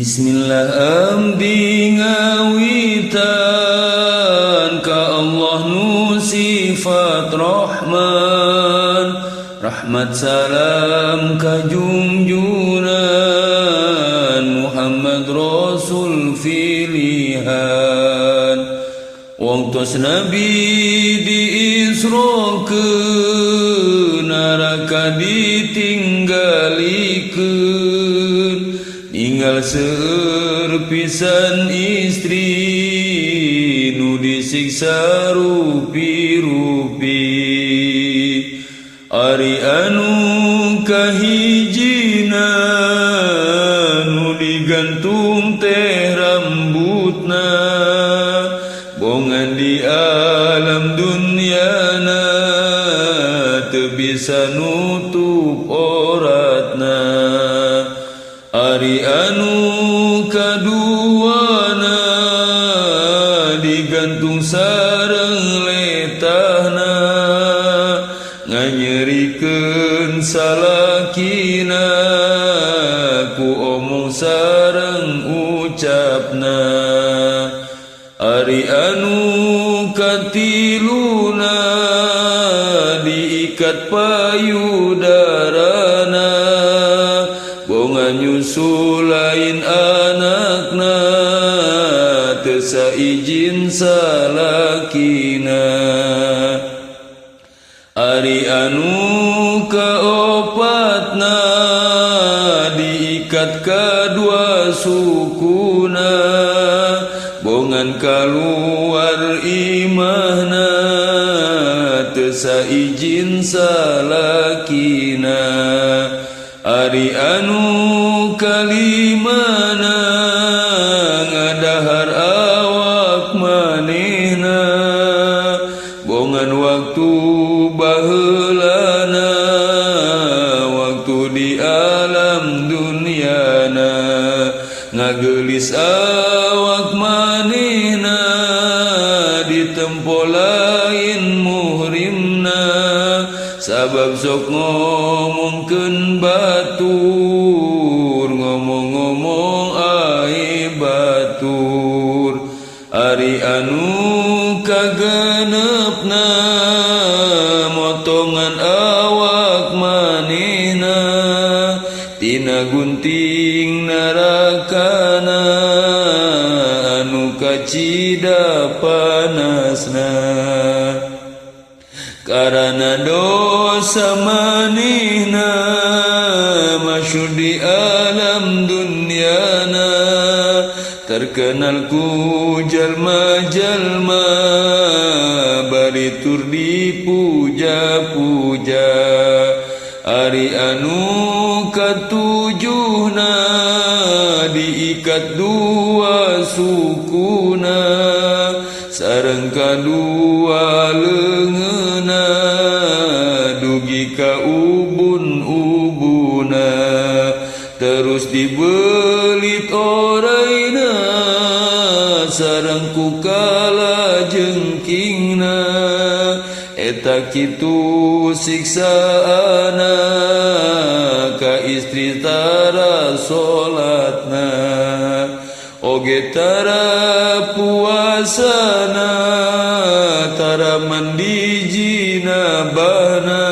Bismillah abdi ngawitan ka Allah nu sifat Rahman, rahmat salam ka junjunan Muhammad Rasul pilihan. Wangtos Nabi diisrokeun, neraka ditinggalikeun, ninggal seueur pisan istri nu disiksa rupi-rupi. Ari anu kahijina nu digantung teh rambutna, bongan di alam dunyana teu bisa nutup oratna. Ari anu kaduana digantung sareng letahna, nganyerikeun salakina ku omong sareng ucapna. Ari anu katiluna diikat payudarana, bongan nyusul lain anakna teu saijin salakina. Ari anu kaopatna diikat kadua sukuna, bongan kaluar imahna teu saijin salakina. Ari anu kalimana ngadahar awak manehna, bongan waktu baheulana waktu di alam dunyana, ngageulis awak manehna ditempo lain muhrimna, sabab sok ngomongkeun batur, ngomong-ngomong ai batur. Ari anu kagenepna motongan awak manehna, tina gunting narakana anu kacida panasna. Karana dosa manehna masyhur di alam dunyana, terkenal ku jalma-jalma bari tur dipuja-puja. Ari anu katujuhna diikat dua sukuna, sareng kadua leungeuna dugi ka ubun-ubuna, terus dibelit oraina sareng ku kala jengkingna. Eta kitu siksaana ka istri tara salatna, oge tara puasana, tara mandi jinabahna,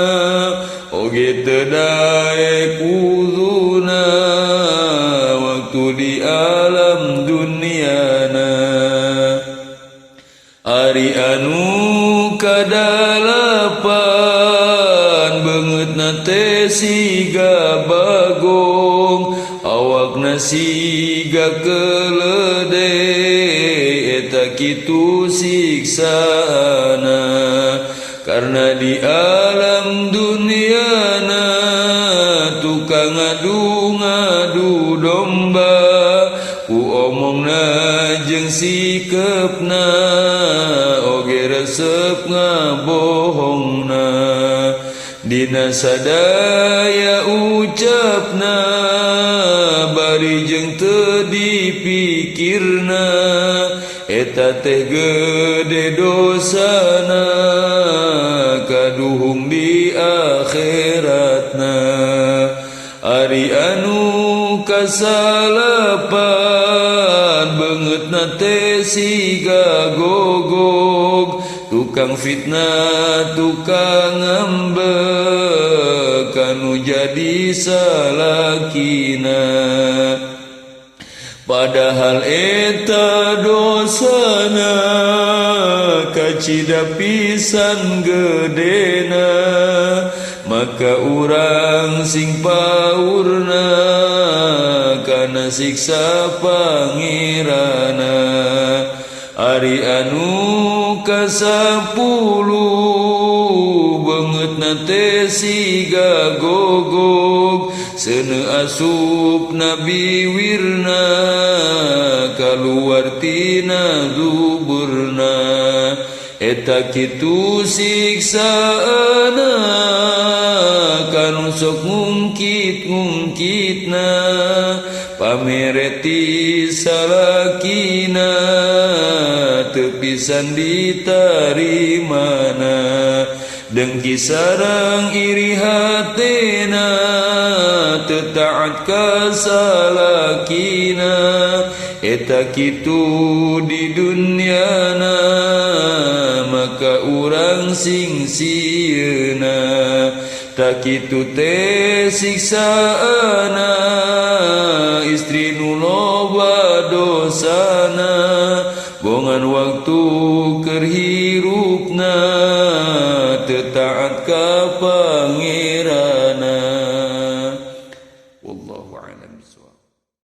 oge teu daek wuduna waktu di alam dunyana. Ari anu kadalapan beungeutna teh siga bagong, awakna siga keledai, eta kitu siksaana. Karena di alam dunyana tukang ngadu-ngadu domba, ku omongna jeung sikepna oge resep ngabohongna. Dina sadaya ucapna bari jeung teu dipikirna, eta teh gede dosana kaduhung di akhiratna. Ari anu kasalapan beungeutna teh siga gogog tukang fitnah tukang ngambek kanu jadi salakina. Padahal eta dosana kacida pisan gedena, maka urang sing paurna kana siksa pangirana. Ari anu kasapuluh beungeutna teh siga gogog seuneu asup nabi wirna kaluar tina duburna. Eta kitu siksaana kanu sok ngungkit-ngungkitna pamereti salakina teu pisan ditarimana. Dengki sareng iri hatena teu taat ka salakina. Eta kitu di dunyana maka urang sing sieuna. Tak kitu teh siksaana istri nu loba dosana bongan waktu keur.